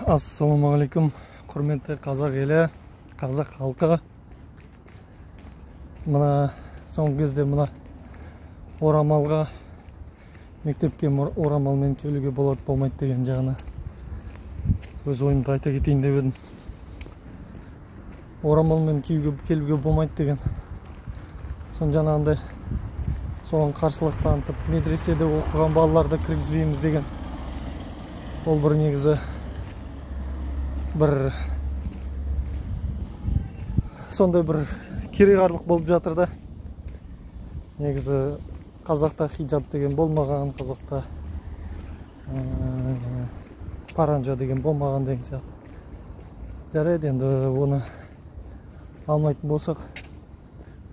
Ассалаумағалейкум, құрметті қазақ елі, қазақ халқы. Мына соңғы кезде мына орамалға, мектепке орамалмен келуге болады, болмайды деген жағына өз ойымды айта кетейін деп едім. Орамалмен келуге болмайды деген. Сон жаңағындай соған қарсылық танытып, медреседе оқыған балаларды кіргізбейміз деген. Ол бір негізі бір сондай бір кереғарлық болып жатыр да. Негізі қазақта хиджаб деген болмаған, қазақта паранжа деген болмаған деген сияқты. Жарайды, енді оны алмайтын болсақ,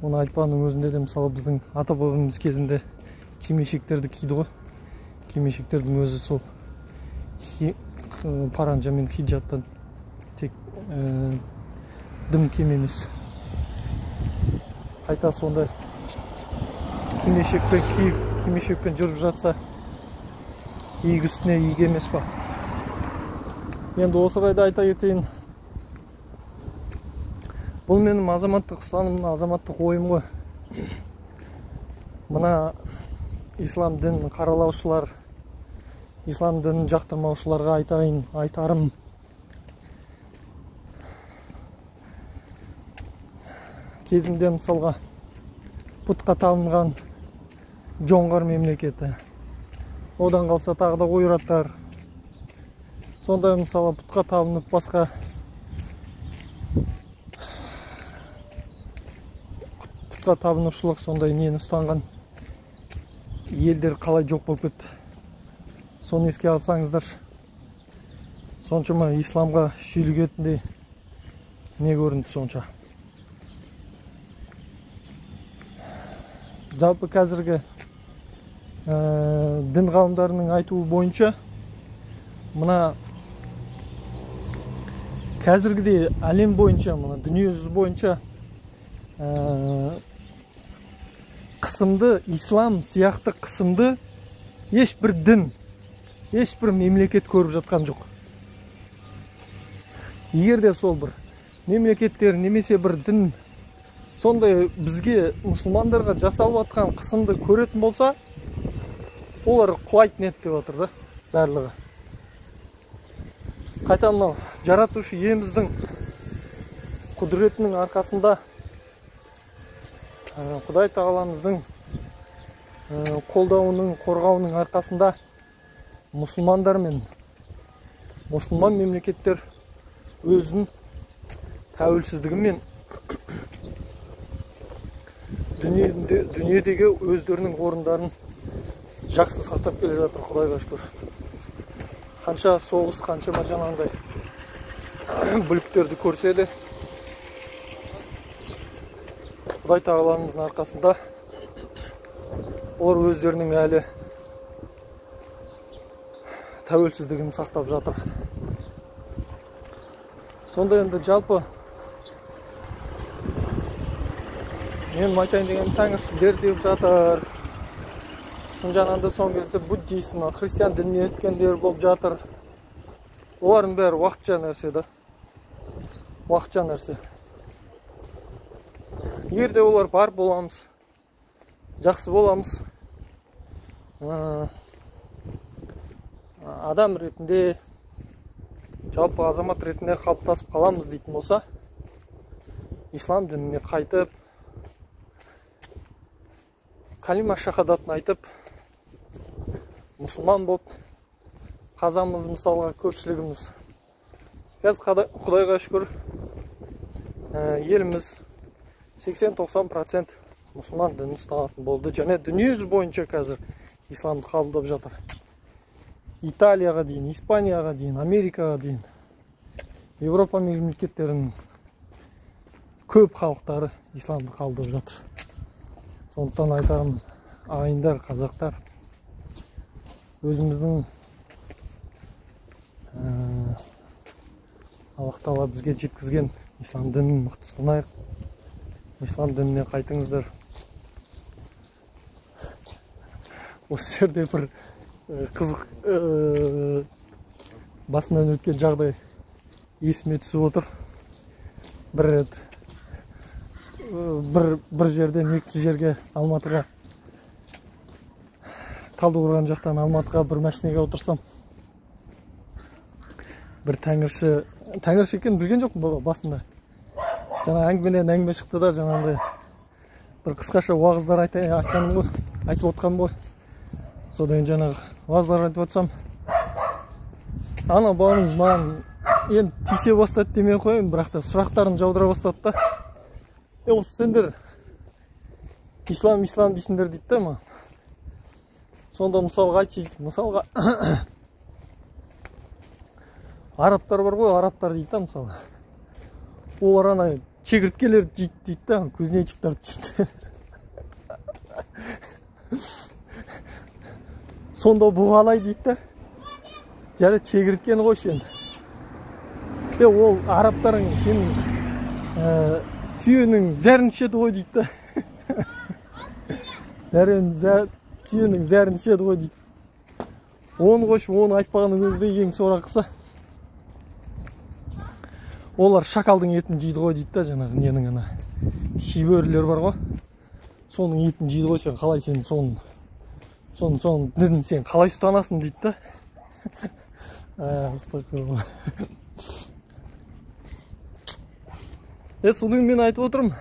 оны айтпағанның өзінде де, мысалы, біздің ата-бабамыз кезінде кимешектерді киді ғой. Кимешектердің өзі сол паранжа мен хиджабтан тек дым кем емес. Қайта сондай кимешекпен киіп, кимешекпен жүріп жатса, игі үстіне игі емес па? Енді осы орайда айта кетейін, бұл менің азаматтық ұстанымым, азаматтық ойым ғой. Мына ислам дінін қаралаушылар, ислам дінін жақтырмаушыларға айтайын, айтарым. Кезінде мысалға пұтқа табынған Жоңғар мемлекеті, одан қалса тағы да ойраттар, сондай мысалы пұтқа табынып басқа пұтқа табынушылық сондай нені ұстанған елдер қалай жоқ болып кетті, соны еске алсаңыздар. Соншама исламға шүйлігетіндей не көрінді сонша? Жалпы қазіргі дін ғалымдарының айтуы бойынша, мына қазіргідей әлем бойынша, мына дүниежүзі бойынша қысымды, ислам сияқты қысымды ешбір дін, ешбір мемлекет көріп жатқан жоқ. Егер де сол бір мемлекеттер немесе бір дін сондай бізге, мұсылмандарға жасалып жатқан қысымды көретін болса, олар құлайтын еді деп отыр да барлығы. Қайта мынау жаратушы иеміздің құдіретінің арқасында, Құдай тағаламыздың қолдауының, қорғауының арқасында мұсылмандар мен мұсылман мемлекеттер өзінің тәуелсіздігімен дүниедегі өздерінің орындарын жақсы сақтап келе жатыр, Құдайға шүкір. Қанша соғыс, қаншама жаңағындай бүліктерді көрсе де, Құдай тағаламыздың арқасында олар өздерінің әлі тәуелсіздігін сақтап жатыр. Сонда енді жалпы мен айтайын деген тәңіршілдер деп жатыр. Жаңағындай соңғы кезде буддизм, христиан дініне өткендер болып жатыр. Олардың бәрі уақытша нәрсе да. Уақытша нәрсе. Егер де олар бар боламыз, жақсы боламыз, адам ретінде, жалпы азамат ретінде қалыптасып қаламыз дейтін болса, ислам дініне қайтып, калима шахадатын айтып, мұсылман болып қазамыз, мысалға көпшілігіміз. Қазір Құдайға шүкір, еліміз 80-90% мұсылман дінін ұстанатын болды. Және дүниежүзі бойынша қазір исламды қабылдап жатыр. Италияға дейін, Испанияға дейін, Америкаға дейін, Еуропа мемлекеттерінің көп халықтары исламды қабылдап жатыр. Сондықтан айтарым, ағайындар, қазақтар, өзіміздің Аллах тағала бізге жеткізген ислам дінін мықты ұстанайық. Ислам дініне қайтыңыздар. Осы жерде бір қызық Басымнан өткен жағдай есіме түсіп отыр. Бір рет бір жерден екінші жерге, Алматыға, Талдықорған жақтан Алматыға бір машинеге отырсам, бір тәңірші екенін білген жоқпын басында. Жаңа әңгімеден әңгіме шықты да, жаңағындай бір қысқаша уағыздар айтқаным ғой, айтып отқаным ғой. Содан кейін жаңағы уағыздар айтып отырсам, ана бауырымыз маған енді тисе бастады демей қояйын, бірақ та сұрақтарын жаудыра бастады да. Осы сендер ислам ислам дейсіңдер дейді да маған. Сонда мысалға айтшы дейді, мысалға арабтар бар ғой, арабтар дейді да мысалы. Олар ана шегірткелер жейді дейді да, кузнечиктарды жейді. Сонда бұл қалай дейді да. Жарайды, шегірткені қойшы енді. Ол арабтарың сенің түйенің зәрін ішеді ғой дейді да. Түйенің зәрін ішеді ғой дейді. Оны қойшы, оны айтпағанның өзі де ең сорақысы. Олар шакалдың етін жейді ғой дейді да, жаңағы ненің ана шибөрілер бар ғой, соның етін жейді ғой, сен қалай сен соның дінін сен қалай ұстанасың дейді да. Соны мен айтып отырмын.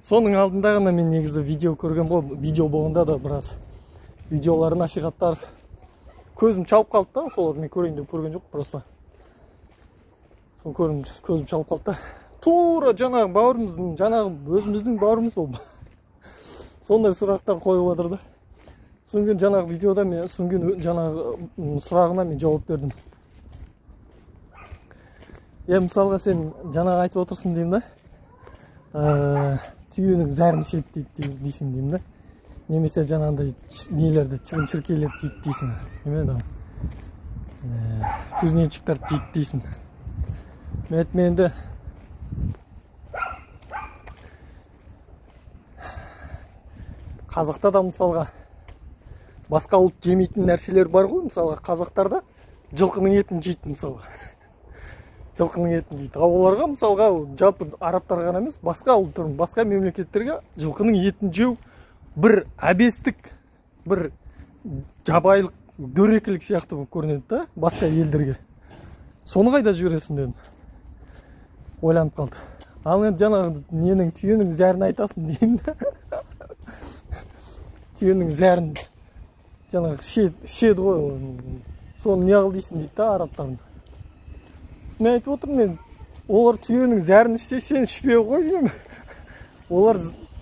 Соның алдында ғана мен негізі видео көрген ғой, видео болғанда да біраз видеолар, насихаттар көзім шалып қалды да, соларды мен көрейін деп көрген жоқ, просто. Соны көзім шалып қалды да. Тура жаңағы бауырымыздың, жаңағы өзіміздің бауырымыз ол. Сондай сұрақтар қойып жатыр да. Содан кейін жаңағы видеода мен содан кейін жаңағы сұрағына мен жауап бердім. Мысалға сен жаңағы айтып отырсың деймін да, түйенің зәрін ішеді дейсің деймін да, немесе жаңағындай нелерді, шыбын шіркейлерді жейді дейсің, неме да, кузнечиктарды жейді дейсің. Мен айттым, енді қазақта да мысалға басқа ұлт жемейтін нәрселер бар ғой, мысалға қазақтарда жылқының етін жейді мысалға. Жылқының етін жейді. Ал оларға мысалға жалпы арабтарға ғана емес, басқа ұлттар, басқа мемлекеттерге жылқының етін жеу бір әбестік, бір жабайылық, дөрекілік сияқты болып көрінеді да басқа елдерге. Соны қайда жібересің дедім. Ойланып қалды. Ал енді жаңағы ненің, түйенің зәрін айтасың деймін да. Түйенің зәрін жаңағы ішеді ғой, соны не қыл дейсің дейді да арабтардың. Мен айтып отырмын, мен олар түйенің зәрін ішсе, сен ішпей қой деймін. Олар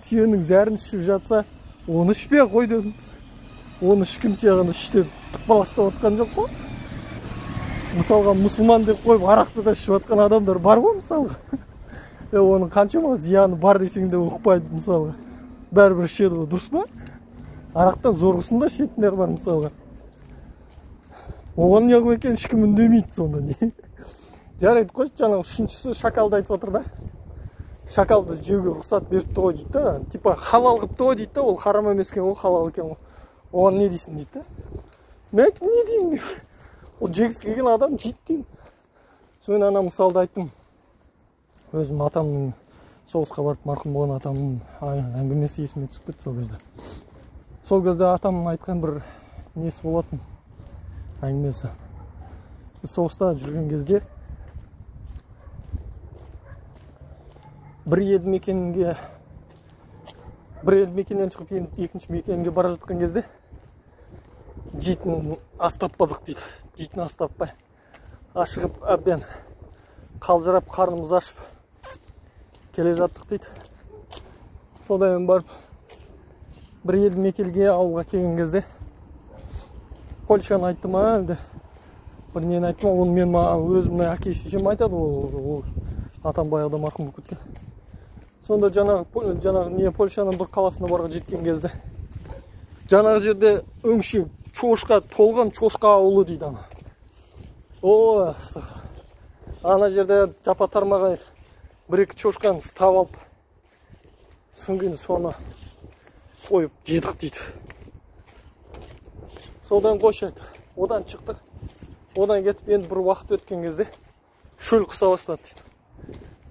түйенің зәрін ішіп жатса, оны ішпей қой дедім. Оны ешкім саған іш деп тықпаластап отқан жоқ қой. Мысалға мұсылман деп қойып арақты да ішіп жатқан адамдар бар ғой мысалға. Оның қаншама зияны бар десең де ұқпайды мысалға. Бәрібір ішеді ғой, дұрыс па? Арақтан зорғысын да ішетіндер бар мысалға. Оған не қылып екен, ешкім үндемейді сонда не. Жарайды қойшы, жаңағы үшіншісі шакалды айтып отыр да. Шакалды жеуге рұқсат беріпті ғой дейді да. Типа халал қыпты ғой дейді да, ол харам емес екен ғой, халал екен ғой. Оған не дейсің дейді да. Мен айттым, не деймін деп. Ол жегісі келген адам жейді деймін. Содан ана мысалды айттым. Өзім атамның соғысқа барып марқұм болған атамның әңгімесі есіме түсіп кетті сол кезде. Сол кезде атам айтқан бір несі болатын, әңгімесі. Біз соғыста жүрген кезде бір елді мекеннен шығып екінші мекенге бара жатқан кезде жейтін ас таппадық дейді. Жейтін ас таппай ашығып, әбден қалжырап, қарнымыз ашып келе жаттық дейді. Содан барып бір елді мекенге, ауылға келген кезде Польшаны айтты ма, әлде бір нені айтты ма, оны мен өзімнің әке шешем айтады, ол атам баяғыда марқұм болып кеткен. Сонда жаңағы не Польшаның бір қаласына барып жеткен кезде жаңағы жерде өңшең чошқа толған чошқа ауылы дейді ана. О, ана жерде жапа тармағай бір екі чошқаны ұстап алып, содан кейін соны сойып жедік дейді. Содан қойшы, одан шықтық. Одан кетіп енді бір уақыт өткен кезде шөл қыса бастады дейді.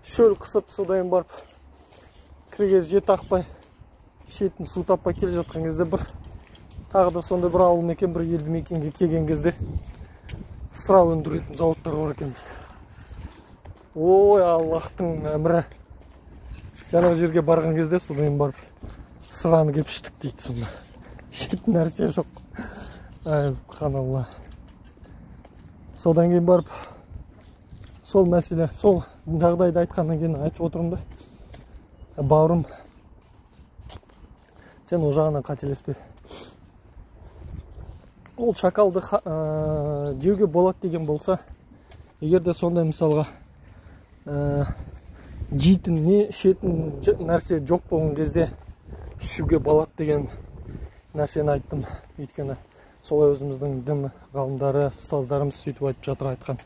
Шөл қысып, содан барып кіргер жер таппай, ішетін су таппай келе жатқан кезде бір тағы да сондай бір ауыл мекен, бір елді мекенге келген кезде сыра өндіретін зауыттар бар екен дейді. Ой, Аллахтың әмірі. Жаңағы жерге барған кезде содан барып сыраны кеп іштік дейді. Сонда ішетін нәрсе жоқ. Ай, субханалла. Содан кейін барып сол мәселе, сол жағдайды айтқаннан кейін айтып отырмын да, бауырым, сен ол жағынан қателеспе. Ол шакалды жеуге болады деген болса, егер де сондай мысалға жейтін не ішетін нәрсе жоқ болған кезде ішуге болады деген нәрсені айттым. Өйткені солай өзіміздің дін ғалымдары, ұстаздарымыз сөйтіп айтып жатыр, айтқан.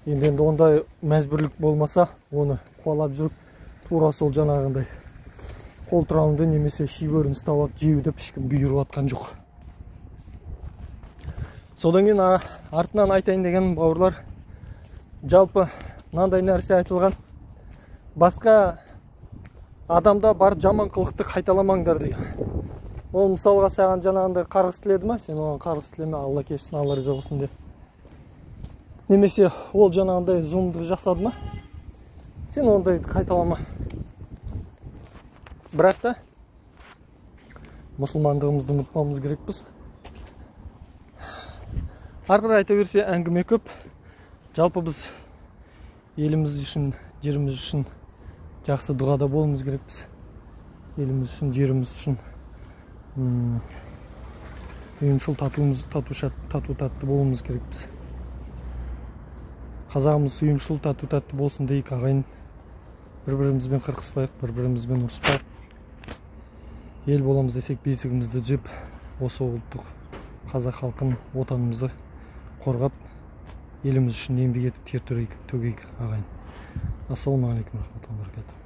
Енді ондай мәжбүрлік болмаса, оны қуалап жүріп, тура сол жаңағындай қолтырауынды немесе шибөрін ұстап алып жеу деп ешкім бұйырып жатқан жоқ. Содан кейін артынан айтайын деген, бауырлар, жалпы мынандай нәрсе айтылған: басқа адамда бар жаман қылықты қайталамаңдар деген. Ол мысалға саған жаңағындай қарғыс тіледі ма, сен оған қарғыс тілеме, Алла кешірсін, Алла риза болсын деп. Немесе ол жаңағындай зұлымдық жасады ма, сен ондайды қайталама. Бірақ та мұсылмандығымызды ұмытпауымыз керекпіз. Ары қарай айта берсе әңгіме көп. Жалпы біз еліміз үшін, жеріміз үшін жақсы дұғада болуымыз керекпіз. Еліміз үшін, жеріміз үшін ұйымшыл, тату татты болуымыз керекпіз. Қазағымыз ұйымшыл, тату татты болсын дейік, ағайын. Бір-бірімізбен қырқыспайық, бір-бірімізбен ұрыспайық. Ел боламыз десек, бесігімізді түзеп, осы ұлттық қазақ халқын, отанымызды қорғап, еліміз үшін еңбек етіп тер төгейік, ағайын. Ассалаумағалейкум рахматуллахи ва баракатух.